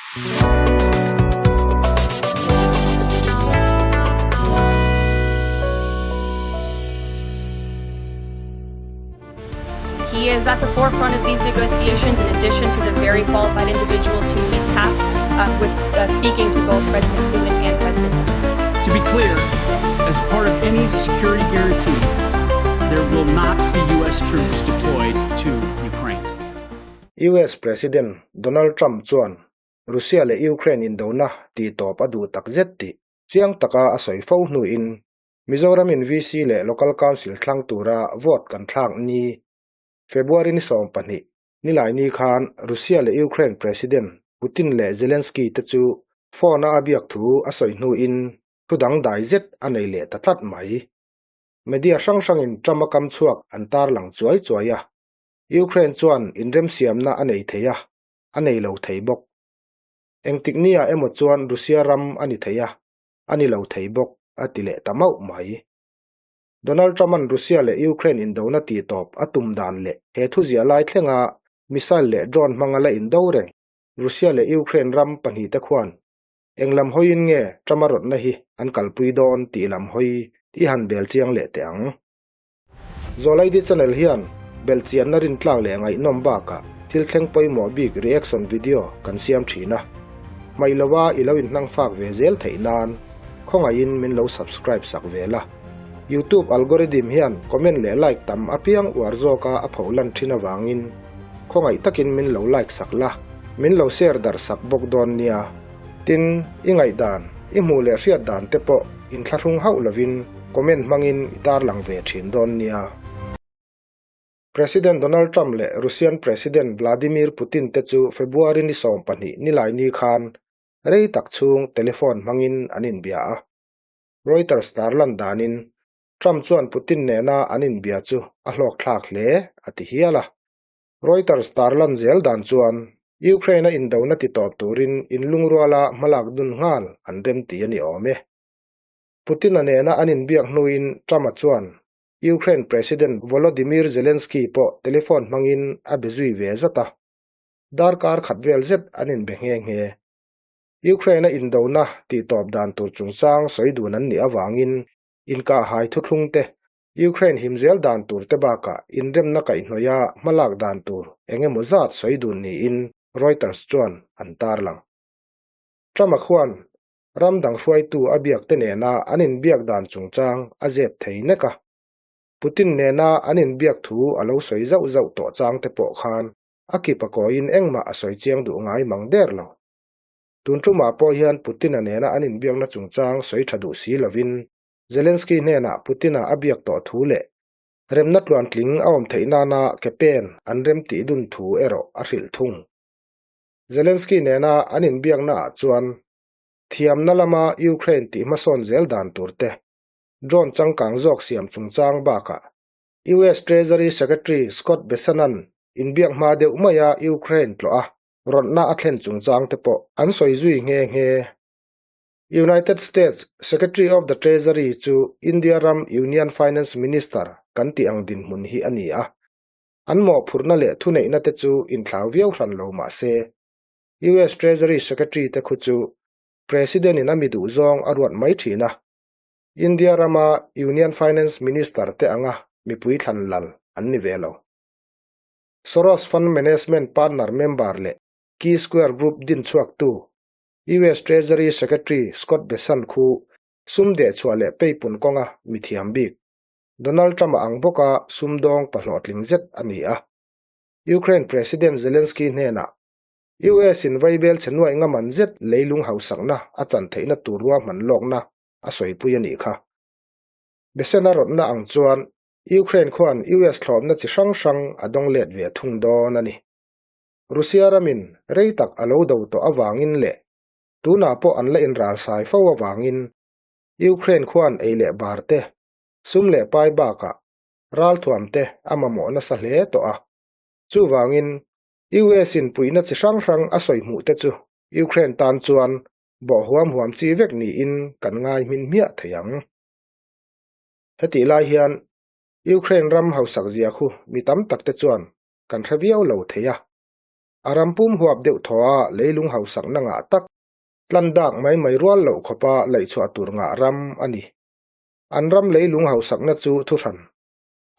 He is at the forefront of these negotiations in addition to the very qualified individuals who he's tasked with speaking to both President Putin and President Zelensky. To be clear, as part of any security guarantee, there will not be U.S. troops deployed to Ukraine. US President Donald Trump chuan Russia leh Ukraine indona tihtawp a duh takzet tih chiang taka a sawi fo hnuin Mizoram in VC leh Local Council thlang tura vote kan thlak ni February ni 20 nilaini khan Russia leh Ukraine President Putin leh Zelensky te chu phone a a biak thu a sawi hnuin thu dang dai zet a nei leh ta tlat mai. Media hrang hrangin Trump a kam chhuak an tarlang chuai chuai a, Ukraine chuan inremsiamna a nei thei a, a nei lo thei bawk. Engtik nia emaw chuan Russia ram a ni thei a, a ni lo thei bawk, a ti leh ta mauh mai. Donald Trump-a'n Russia leh Ukraine indona tihtawp a tum dan leh he thuziah lai thlenga missile leh drone hmanga la indo reng Russia leh Ukraine ram pahnihte khuan eng lam hawiin nge Trump-a rawtna hi an kalpui dawn tih lam hawi i han bel chiang leh teh ang. Zawlaidi channel hian belhchianna rintlak leh ngaihnawm bakah thil thleng pawimawh bik reaction video kan siam thin a. Hmaih lova i lo inhnang fak ve zel theih nan khawngaihin min lo subscribe sak ve la. YouTube algorithm hian comment leh like tam apiang uar zawka a pho lan thin avangin khawngaih takin min lo like sak la, min lo share darh sak bawk dawn nia. Tin, i ngaihdan, i hmuh leh hriat dan te pawh inthlahrung hauh lovin comment hmangin i tarlang ve thin dawn nia. President Donald Trump leh Russian President Vladimir Putin te chu February ni 20 nilaini khan rei tak chhung telephone hmangin an inbia a. Reuters tarlan danin Trump chuan Putin nena an inbia chu a hlawkthlak hle a ti hial a. Reuters tarlan zel dan chuan Ukraine-a indona titawp turin inlungruala hmalak dun nghal an rem ti a ni awm e. Putin-a nena an inbiak hnuin Trump-a chuan Ukraine President Volodymyr Zelensky pawh telephone hmangin a be zui ve zat a, darkar khat vel zet an inbe nghe nghe. Ukraine-a indona tihtawp dan tur chungchang sawi dun an nih avangin inkahhai thuthlungte Ukraine him zel dan tur te bakah inremna kaihhnawih a hmalak dan tur eng emaw zat sawi dun niin Reuters chuan an tarlang. Trump-a khuan ram dang hruaitu a biak te nena an inbiak dan chungchang a zep thei nek a. Putin nena an inbiak thu a lo sawi zauh zauh tawh chang te pawh khan a kip a kawiin engmah a sawi chiang duh ngai mang der lo. Tun tumah pawh hian Putin-a nena an inbiakna chungchang sawi tha duh si lovin Zelensky hnenah Putin-a a biak tawh thu leh remna tluantling a awm theih nana ke pen an rem tih dun thu erawh a hrilh thung. Zelensky nena an inbiaknaah chuan thiamna lama Ukraine tih hmasawn zel dan tur te, drone changkang zawk siam chungchang bakah US Treasury Secretary Scott Bessent-a'n inbiak hma deuh maia Ukraine tlawh a rawtna a thlen chungchang te pawh an sawi zui nghe nghe. United States Secretary of the Treasury chu India ram Union Finance Minister kan tih ang dinhmun hi a ni a. An mawhphurhna leh thuneihna te chu inthlau viau hran lo mah se, US Treasury Secretary te khu chu President in a mi duh zawng a ruat mai thin a. India rama Union Finance Minister te anga mipui thlan lal an ni ve lo. Soros Fund Management Partner member leh Key Square Group din chhuaktu US Treasury Secretary Scott Bessent khu sum dehchhuah leh peipun kawnga mithiam bik, Donald Trump-a ang bawka sumdawng pahlawhtling zet a ni a. Ukraine President Zelensky hnenah US-in vaibel chhe nuaih ngaman zet leilung hausakna a chan theihna tur ruahman lawkna a sawipui a nih kha. Bessent-a rawtna ang chuan Ukraine khuan US thlawpna chi hrang hrang a dawng let ve thung dawn a ni. Russia ramin rei tak a lo do tawh avangin leh tunah pawh an la inralsai fo avangin Ukraine khuan ei leh bar te, sum leh pai bakah ralthuam te a mamawh nasa hle tawh a. Chuvangin US in puihna chi hrang hrang a sawi hmuh te chu Ukraine tan chuan bawh huam huam chi vek niin kan ngai hmin hmiah thei ang. Hetih lai hian Ukraine ram hausak zia khu mi tam tak te chuan kan hre viau lo thei a. A ram pum huap deuh thaw a leilung hausakna ngah tak, tlan dak mai mai rual loh khawpa laihchhuah tur ngah ram a ni. An ram leilung hausakna chu thuhran.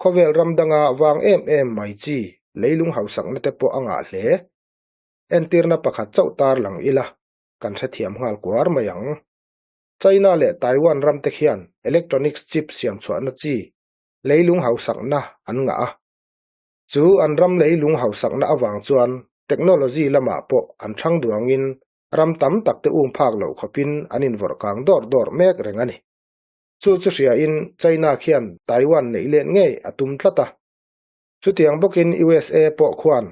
Khawvel ram danga vang em em mai chi leilung hausakna te pawh a ngah hle. Entirna pakhat chauh tar lang ila, kan hrethiam nghal kuar mai ang. China leh Taiwan ram te khian electronics chip siam chhuahna chi leilung hausakna an ngah a. Chu an ram leilung hausakna avang chuan technology lamah pawh an thang duangin ram tam tak te um phak loh khawpin an invawrh kang dawrh dawrh mek reng a ni. Chu chu hriain China khian Taiwan neih let ngei a tum tlat a. Chutiang bawkin USA pawh khuan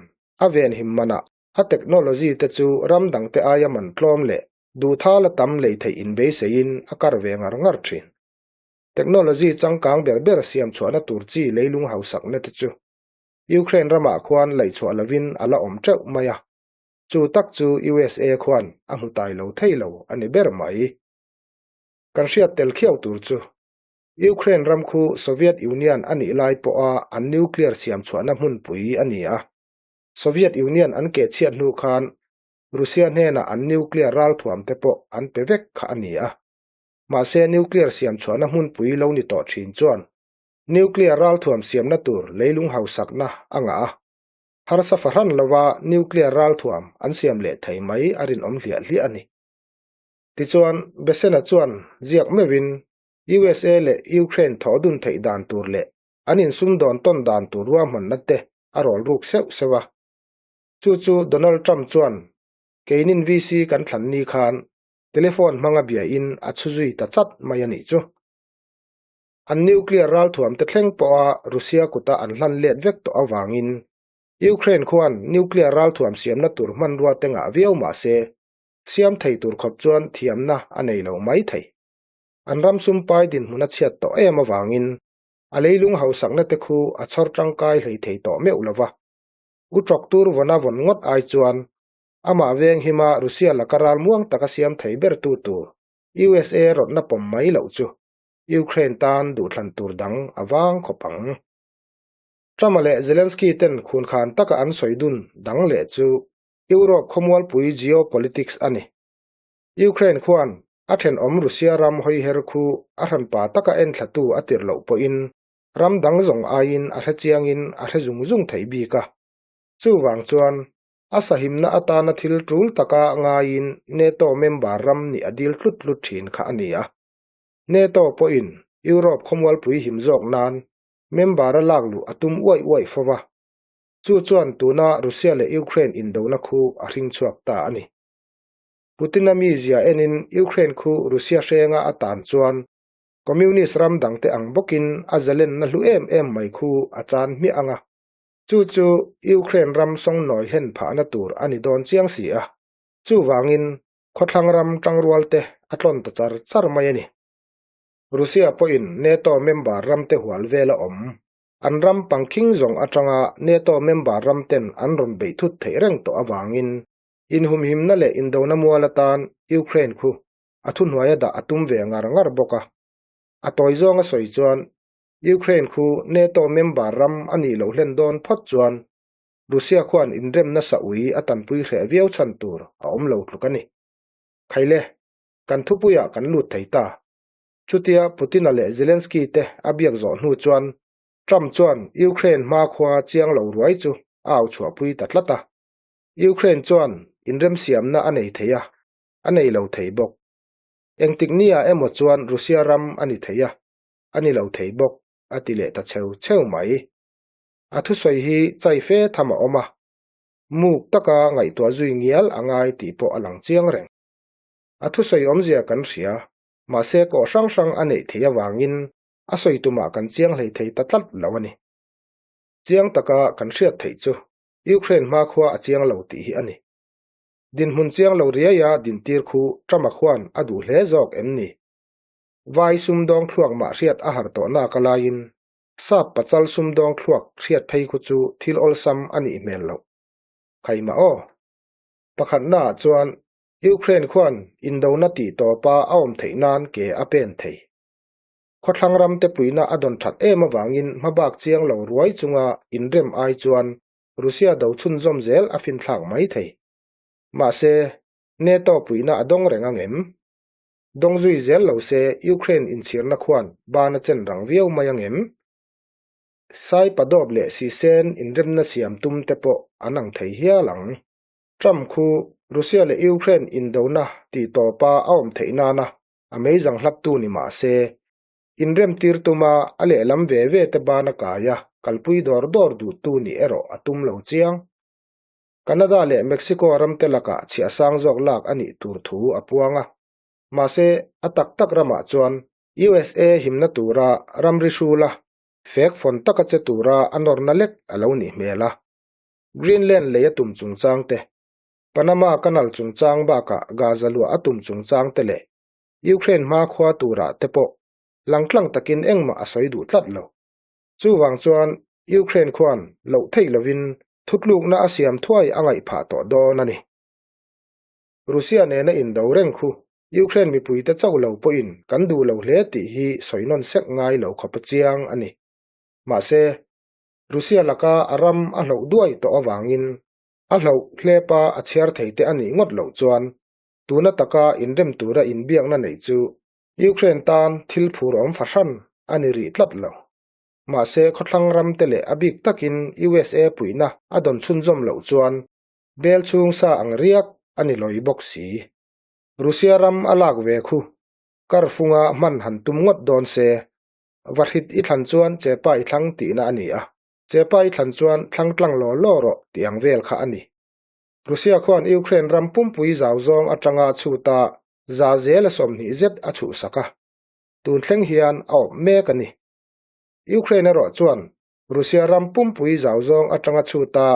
a venhim manah a technology te chu ram dangte aia man tlawm leh duhtha la tam lei theih inbeiseiin a kar ve ngar ngar thin. Technology changkang ber ber siam chhuahna tur chi leilung hausakna te chu Ukraine ramah khuan laihchhuah lovin a la awm teuh mai a, chu tak chu USA khuan a hmu tai lo thei lo a ni ber mai. Kan hriat tel khiau tur chu Ukraine ram khu Soviet Union a nih lai pawha an nuclear siam chhuahna hmunpui a ni a, Soviet Union an keh chhiat hnu khan Russia hnenah an nuclear ralthuam te pawh an pe vek kha a ni a. Mahse nuclear siam chhuahna hmunpui lo ni tawh thin chuan nuclear ralthuam siamna tur leilung hausakna a ngah a. Harsa fahran lova nuclear ralthuam an siam leh thei mai a rinawm hliah hliah a ni. Tichuan, Besena chuan ziak meuhin USA leh Ukraine thawh dun theih dan tur leh an insumdawn tawn dan tur ruahmanna te a rawl ruk seuh seuh a. Chu chu Donald Trump chuan keinin VC kan thlan ni khan telephone hmanga biain a chhu zui ta chat mai a nih chu. An nuclear ralthuam te thleng pawha Russia kuta an hlan let vek tawh avangin Ukraine khuan nuclear ralthuam siamna tur hmanrua te ngah viau mah se siam thei tur khawp chuan thiamna a nei lo mai thei. An ram sumpai dinhmun a chhiat tawh em avangin a leilung hausakna te khu a chhawr tangkai hlei thei tawh meuh lo va. U tawk tur vawn a vawn ngawt ai chuan amah veng hima Russia laka ral muang taka siam thei ber tu tur USA rawtna pawm mai loh chu Ukraine tan duhthlan tur dang a vang khawp ang. Trump-a leh Zelensky ten khunkhan taka an sawi dun dang leh chu Europe khawmualpui geopolitics a ni. Ukraine khuan a thenawm Russia ram hawiher khu a hranpa taka enthlatu a tirh loh pawhin ram dang zawng aiin a hre chiangin a hre zung zung thei bik a. Chuvang chuan a sahimna atana thil tul taka ngaiin NATO member ram nih a dil tlut tlut thin kha a ni a. NATO pawhin Europe khawmualpui him zawk nan member a lak luh a tum uaih uaih fo va. Chu chuan tuna Russia leh Ukraine indona khu a hring chhuak ta a ni. Putin-a mizia enin Ukraine khu Russia hrenga a tan chuan Communist ram dangte ang bawkin a zalenna hlu em em mai khu a chan hmiah ang a. Chu chu Ukraine ram sawngnawi hlen phahna tur a ni dawn chiang si a. Chuvangin khawthlang ram tangrualte a tlawn ta char char mai a ni. Russia pawhin NATO member ramte hual vel a awm. An ram pangkhing zawng atanga NATO member ramten an rawn beih thut theih reng tawh avangin inhumhimna leh indona mual atan Ukraine khu a thuhnuaia dah a tum ve ngar ngar bawk a. A tawi zawnga sawi chuan Ukraine khu NATO member ram a nih loh hlen dawn phawt chuan Russia khuan inremna sa ui a tanpui hreh viau chhan tur a awm lo tluk a ni. Khaile, kan thupuiah kan lut thei ta. Chutia Putin-a leh Zelensky te a biak zawh hnu chuan Trump chuan Ukraine hmakhua chiang lo ruai chu a au chhuahpui ta tlat a. Ukraine chuan inremsiamna a nei thei a, a nei lo thei bawk. Engtik nia emaw chuan Russia ram a ni thei a, a ni lo thei bawk, a ti leh ta cheu cheu mai. A thusawi hi chai fe tham a awm a, muk taka ngaihtuah zui ngial a ngai tih pawh a lang chiang reng. A thusawi awmzia kan hria, mahse kawh hrang hrang a neih theih avangin a sawi tumah kan chiang hlei thei ta tlat lo a ni. Chiang taka kan hriat theih chu Ukraine hmakhua a chiang lo tih hi a ni. Dinhmun chiang lo riaia dintir khu Trump-a khuan a duh hle zawk em ni? Vai sumdawng thluak mah hriat a har tawh nak a laiin sap pachal sumdawng thluak hriat phei khu chu thil awlsam a nih hmel loh. Khaimah aw. Pakhatnaah chuan Ukraine khuan indona tih tawpa a awm theih nan ke a pen thei. Khawthlang ram te puihna a dawn that em avangin hmabak chiang lo ruai chunga inrem ai chuan. Russia do chhunzawm zel a finthlak mai thei. Mahse, NATO puihna a dawng reng ang em? Dawng zui zel lo se Ukraine inchhirna khuan ban a chen rang viau mai ang em? Sai padawp leh sisen inremna siam tum te pawh an ang thei hial ang. Trump khu Russia leh Ukraine indona tih tawpa a awm theih nana a meizang hlaptu ni mah se, inremtir tuma a lehlam ve ve te bana kaia kalpui dawr dawr duhtu nih erawh a tum lo chiang. Canada leh Mexico ramte lakah chhiah sang zawk lak a nih tur thu a puang a. Mahse, a tak tak ramah chuan USA himna tura ramri hrula fek fawn taka che tura a nawrna lek a lo nih hmel a. Greenland lei a tum chungchang te, Panama Canal chungchang bakah Gaza luah a tum chungchang te leh Ukraine hmakhua turah te pawh langtlang takin engmah a sawi duh tlat lo. Chuvang chuan Ukraine khuan loh theih lovin thutlukna a siam thuai a ngaih phah tawh dawn a ni. Russia nena indo reng khu Ukraine mipuite chauh lo pawhin kan duh lo hle tih hi sawi nawn sek ngai lo khawp a chiang a ni. Mahse, Russia laka a ram a hloh duai tawh avangin a hloh hlepa a chhiar thei te a nih ngawt loh chuan tuna taka inrem tura inbiakna neih chu Ukraine tan thil phur awm fahran a ni rih tlat lo. Mahse, khawthlang ram te leh a bik takin USA puihna a dawn chhunzawm loh chuan bel chhung sa ang riak a ni lawi bawk si. Russia ram a lak ve khu kar funga hman han tum ngawt dawn se, vahrit i thlan chuan chepa i thlang tihna a ni a, chepa i thlan chuan thlang tlang law law rawh tih ang vel kha a ni. Russia khuan Ukraine ram pumpui zau zawng atanga chhuta za zela 20 zet a chhuhsak a, tun thleng hian a awp mek a ni. Ukraine erawh chuan Russia ram pumpui zau zawng atanga chhuta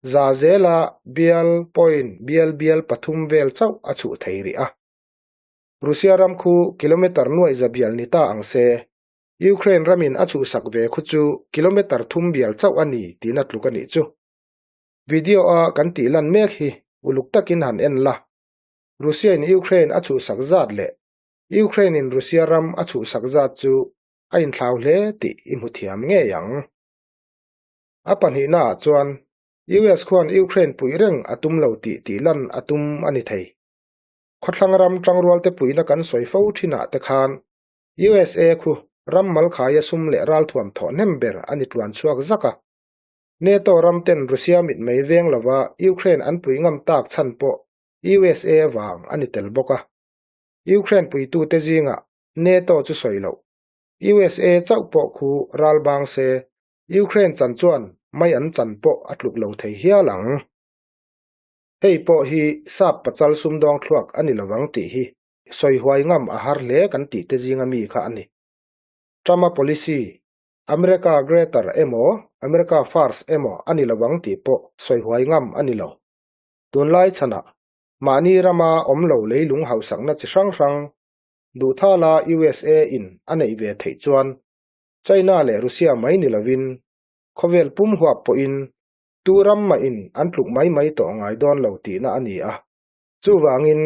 za zela bial point bial bial pathum vel chauh a chhuh thei rih a. Russia ram khu kilometer nuaih za bial ni ta ang se, Ukraine ramin a chhuhsak ve khu chu kilometer thum bial chauh a ni tihna tluk a nih chu. Video a kan tih lan mek hi uluk takin han en la. Russia in Ukraine a chhuhsak zat leh Ukraine in Russia ram a chhuhsak zat chu a inthlau hle tih i hmu thiam ngei ang. A pahnihnaah chuan US khuan Ukraine puih reng a tum lo tih tih lan a tum a ni thei. Khawthlang ram tangrualte puihna kan sawi fo thinah te khan USA khu ram malkhaia sum leh ralthuam thawh hnem ber a ni tluan chhuak zak a. NATO ram ten Russia mitmei veng lova Ukraine an pui ngam tak chhan pawh USA vang a ni tel bawk a. Ukraine puitute zingah NATO chu sawi loh. USA chauh pawh khu ral bang se, Ukraine chan chuan mai an chan pawh a tluk lo thei hial ang. Hei pawh hi sap pachal sumdawng thluak a ni lovang tih hi sawi huai ngam a har hle kan tih te zinga mi kha a ni. Trump-a policy, America Greater emaw America First emaw a ni lovang tih pawh sawi huai ngam a ni lo. Tunlai chhanah mahni rama awm lo leilung hausakna chi hrang hrang duhthala USA in a neih ve theih chuan China leh Russia mai ni lovin khawvel pum huap pawhin tu ram mahin an tluk mai mai tawh ngai dawn lo tihna a ni a. Chuvangin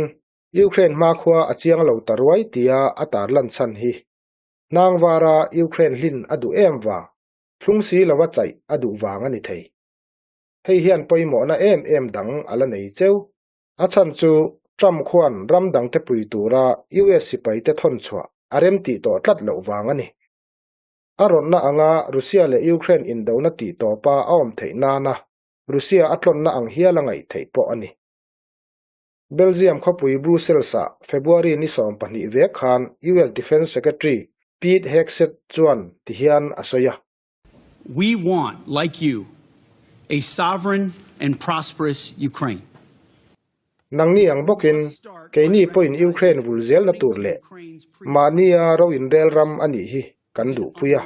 Ukraine hmakhua a chiang lo ta ruai tia a tarlan chhan hi hnang vara Ukraine hlin a duh em vang, thlung si lova chaih a duh vang a ni thei. Hei hian pawimawhna em em dang a la nei cheu. A chhan chu Trump khuan ram dangte pui tura US sipaite thawn chhuah a remtih tawh tlat loh vang a ni. A rawnna anga Russia leh Ukraine indona tih tawpa a awm theih nana Russia a tlawnna ang hial a ngaih theih pawh a ni. Belgium khawpui Brussels-ah February ni 12 vek khan US Defence Secretary Pete Hegseth chuan tihian a sawi a. We want, like you, a sovereign and prosperous Ukraine. Nangni ang bawkin, keini pawhin Ukraine vul zelna tur leh mahnia ro inrel ram a nih hi kan duhpui a.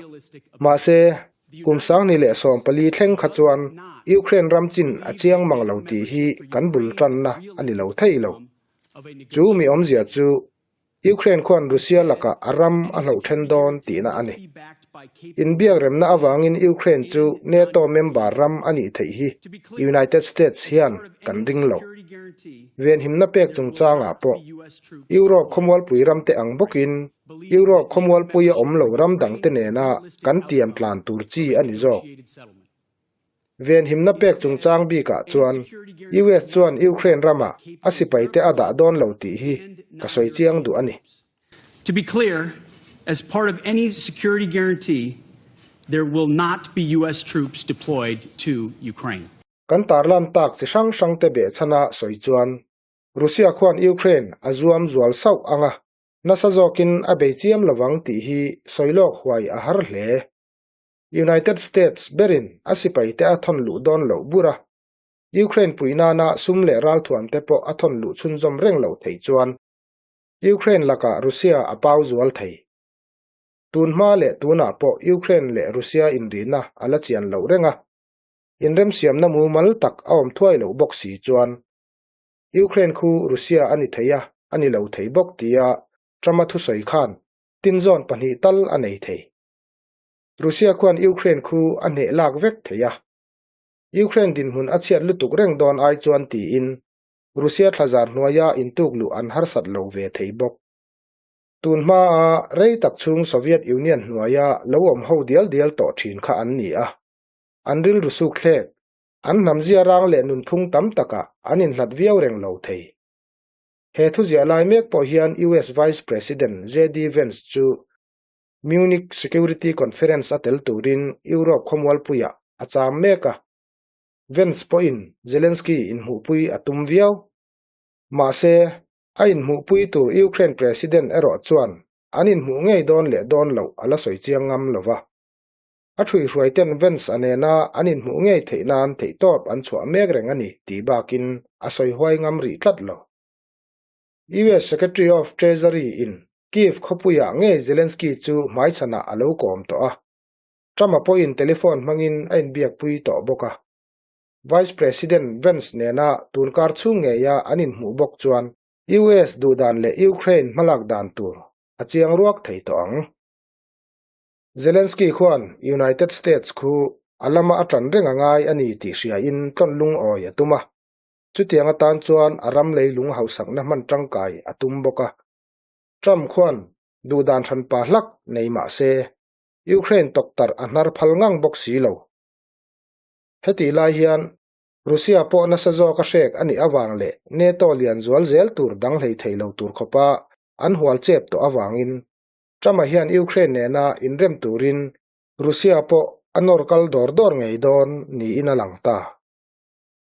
Mahse, kum 2014 thleng kha chuan Ukraine ram chin a chiang mang lo tih hi kan bul tanna a ni lo thei lo. Chu mi awmzia chu Ukraine khuan Russia lakah a ram a hloh then dawn tihna a ni. Inbiak remna avangin Ukraine chu NATO member ram a nih theih hi United States hian kan ring lo. Venhimna pek chungchangah pawh Europe khawmualpui ramte ang bawkin Europe khawmualpuia awm lo ram dangte nena kan tiam tlan tur chi a ni zawk. Venhimna pek chungchang bikah chuan US chuan Ukraine ramah a sipaite a dah dawn lo tih hi ka sawi chiang duh a ni. To be clear, as part of any security guarantee, there will not be US troops deployed to Ukraine. Kan tarlan tak chi hrang hrangte behchhana sawi chuan Russia khuan Ukraine a zuam zual sauh ang a, nasa zawkin a bei chiam lovang tih hi sawi lawk huai a har hle. United States berin a sipaite a thawn luh dawn loh bur a, Ukraine puih nana sum leh ralthuamte pawh a thawn luh chhunzawm reng loh theih chuan Ukraine lakah Russia a pau zual thei. Tun hma leh tunah pawh Ukraine leh Russia inrihna a la chian loh reng a, inremsiamna mumal tak a awm thuai loh bawk si chuan Ukraine khu Russia a ni thei a, a ni lo thei bawk tia Trump-a thusawi khan tinzawn pahnih tal a nei thei. Russia khuan Ukraine khu a hneh lak vek thei a. Ukraine dinhmun a chhiat lutuk reng dawn ai chuan tiin Russia thlazar hnuaia intuk luh an harsat lo ve thei bawk. Tun hmaa rei tak chhung Soviet Union hnuaia lo awm ho dial dial tawh thin kha an ni a. An rilru suk thlek, an hnamzia rang leh nunphung tam takah an inhlat viau reng lo thei. He thuziah lai mek pawh hian US Vice President JD Vance chu Munich Security Conference a tel turin Europe khawmualpuiah a cham mek a, Vance pawhin Zelensky inhmuhpui a tum viau. Mahse, a inhmuhpui tur Ukraine President erawh chuan an inhmuh ngei dawn leh dawn loh a la sawi chiang ngam lo va. A ṭhuihhruaiten Vance a nena an inhmuh ngei theih nan theihtawp an chhuah mek reng a ni tih bakin a sawi huai ngam rih tlat lo. US Secretary of Treasury in Kyiv khawpuiah ngei Zelensky chu hmaichhanah a lo kawm tawh a, Trump-a pawhin telephone hmangin a inbiakpui tawh bawk a. Vice President Vance nena tunkar chhung ngeia an inhmuh bawk chuan US duhdan leh Ukraine hmalak dan tur a chiang ruak thei tawh ang. Zelensky khuan United States khu a lama a ṭan reng a ngai a ni tih hriain tlawn lungawi a tum a, chutiang atan chuan a ram leilung hausakna hman ṭangkai a tum bawk a. Trump khuan duhdan hranpa hlak nei mah se, Ukraine tawktarh a hnar phal ngang bawk si lo. Hetih lai hian Russia pawh nasa zawk a hrek a nih avang leh NATO lian zual zel tur dang hlei thei lo tur khawpa an hual chep tawh avangin Trump-a hian Ukraine nena inrem turin Russia pawh a nawr kal dawr dawr ngei dawn niin a lang ta.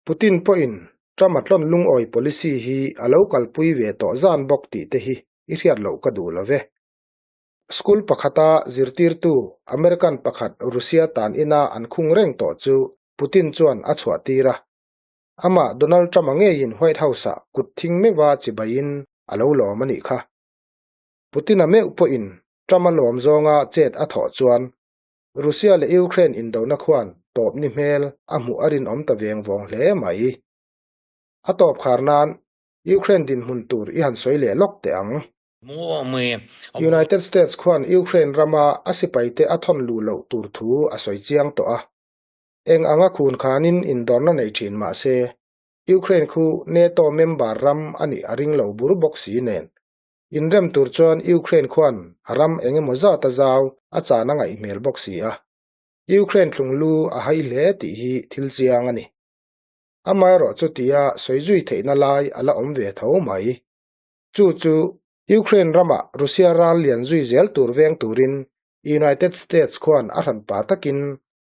Putin pawhin Trump-a tlawn lungawi policy hi a lo kalpui ve tawh zan bawk tih te hi i hriat loh ka duh lo ve. School pakhata zirtirtu American pakhat Russia tan ina an khung reng tawh chu Putin chuan a chhuah tir a. Amah Donald Trump-a ngeiin White House-ah kut thing meuha chibaiin a lo lawm a nih kha. Putin-a meuh pawhin Trump-a lawm zawnga chet a thawh chuan Russia leh Ukraine indona khuan tawp ni hmel a hmuh a rinawm ta veng vawng hle mai. A tawp khar nan Ukraine dinhmun tur i han sawi leh lawk teh ang. United States khuan Ukraine rama a sipaite a thawn luh loh tur thu a sawi chiang tawh a. Eng anga khun khanin indawrna nei thin mah se, Ukraine khu NATO member ram a nih a ring lo bur bawk si nen. Inrem tur chuan Ukraine khuan a ram eng emaw zat a zau a chan a ngaih hmel bawk si a. Ukraine thlung lu a hai hle tih hi thil chiang a ni. Amaherawh chu tia sawi zui theihna lai a la awm ve tho mai. Chu chu Ukraine ramah Russia ral lian zui zel tur veng turin United States khuan a hranpa takin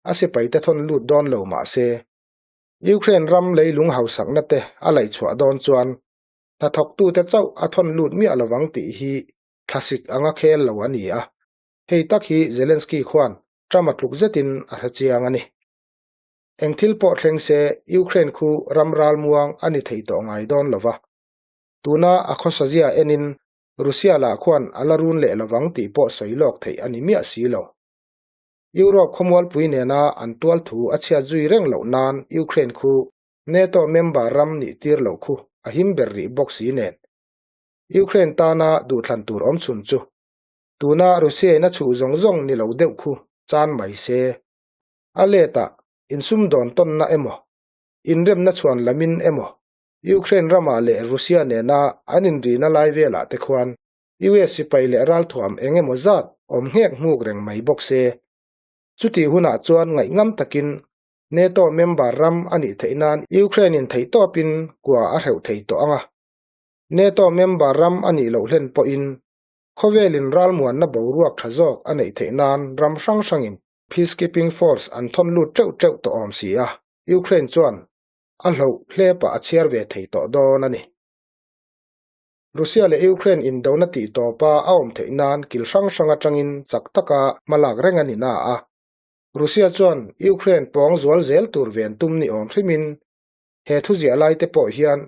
a sipaite thawn lut dawn lo mah se, Ukraine ram leilung hausakna te a laihchhuah dawn chuan hnathawktute chauh a thawn lut miah lovang tih hi thlasik anga khel lo a ni a, hei tak hi Zelensky khuan Trump-a tluk zetin a hre chiang a ni. Eng thil pawh thleng se Ukraine khu ram ralmuang a ni thei tawh ngai dawn lo va, tuna a khawsazia enin Russia lah khuan a la run leh lovang tih pawh sawi lawk theih a ni miah si lo. Europe khawmualpui nena an tualthu a chhiat zui reng loh nan Ukraine khu NATO member ram nih tir loh khu a him ber rih bawk si nen. Ukraine tana duhthlan tur awm chhun chu tuna Russia in a chhuh zawng zawng ni lo deuh khu chan mai se. A letah insumdawn tawnna emaw, inremna chhuan lamin emaw Ukraine ramah leh Russia nena an inrina lai velah te khuan US sipai leh ralthuam eng emaw zat awm nghek nghuk reng mai bawk se. Chutih hunah chuan ngaihngam takin. NATO member ram a nih theih nan Ukraine in theihtawpin kua a hreuh thei tawh ang a. NATO member ram a nih loh hlen pawhin khawvelin ralmuanna boruak tha zawk a neih theih nan ram hrang hrangin peacekeeping force an thawn lut teuh teuh tawh awm si a, Ukraine chuan a hloh hlepah a chhiar ve thei tawh dawn a ni. Russia leh Ukraine indona tih tawpa a awm theih nan kil hrang hrang atangin chak taka hmalak reng a ni na a. Russia chuan Ukraine pawng zual zel tur ven tum ni awm hrimin he thuziah lai te pawh hian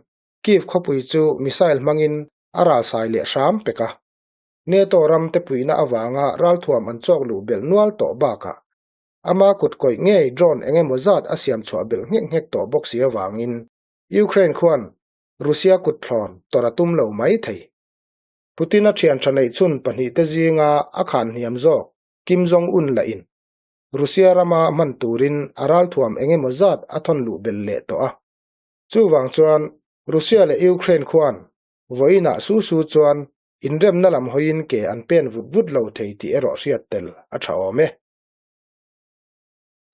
Kyiv khawpui chu missile hmangin a ralsai leh hram pek a. NATO ram te puihna avanga ralthuam an chawk luh belh nual tawh bakah ama kut kawih ngei drone eng emaw zat a siam chhuah belh nghek nghek tawh bawk si avangin Ukraine khuan Russia kut thlawn tawrh a tum lo mai thei. Putin-a thian tha neih chhun pahnihte zinga a khan hniam zawk Kim Jong-un lahin Russia rama hman turin a ralthuam eng emaw zat a thawn luh belh leh tawh a. Chuvang chuan Russia leh Ukraine khuan vawiinah su su chuan inremna lam hawiin ke an pen vut vut lo thei tih erawh hriat tel a tha awm e.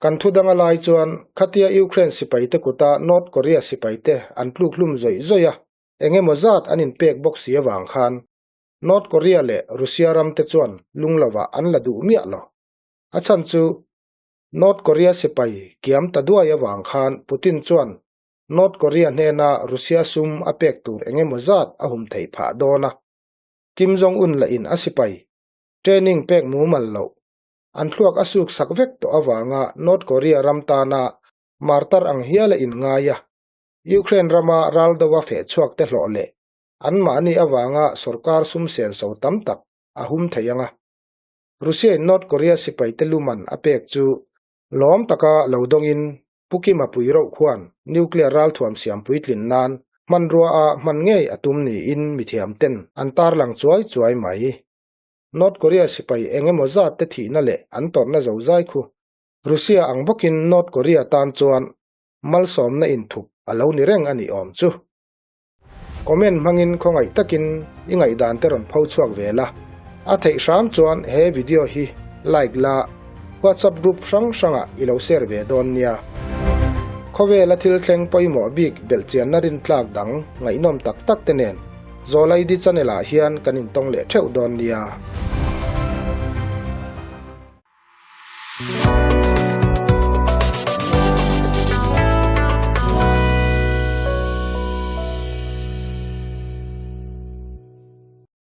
Kan thu danga lai chuan khatia Ukraine sipaite kuta North Korea sipaite an tluk hlum zawih zawih a, eng emaw zat an inpek bawk si avang khan North Korea leh Russia ramte chuan lung lovah an la duh miah lo. A chhan chu North Korea sipai kiam ta duai avang khan Putin chuan North Korea hnena Russia sum a pek tur eng emaw zat a hum theih phah dawn a. Kim Jong-un lahin a sipai training pek mumal loh An thluak a suk sak vek tawh avanga North Korea ram tana martar ang hial a inngai a, Ukraine rama raldoa feh chhuak te hlawh leh anmahni avanga sorkar sum senso tam tak a hum thei ang a. Russia-in North Korea sipaite luman a pek chu lawm taka lo dawngin Pu Kima pui roh khuan nuclear ralthuam siam puitlin nan hmanrua a hman ngei a tum niin mithiamten an tarlang chuai chuai mai. North Korea sipai eng emaw zat te thihna leh an tawrhna zo zai khu Russia ang bawkin North Korea tan chuan malsawmna inthup a lo ni reng a nih awm chu. Comment hmangin khawngaih takin i ngaihdan te rawn pho chhuak ve la, a theih hram chuan he video hi like la, WhatsApp group hrang hrangah i lo share ve dawn nia. Khawvela thil thleng pawimawh bik belhchianna rintlak dang ngaihnawm tak tak te nen Zawlaidi channel ah hian kan intawng leh theuh dawn nia.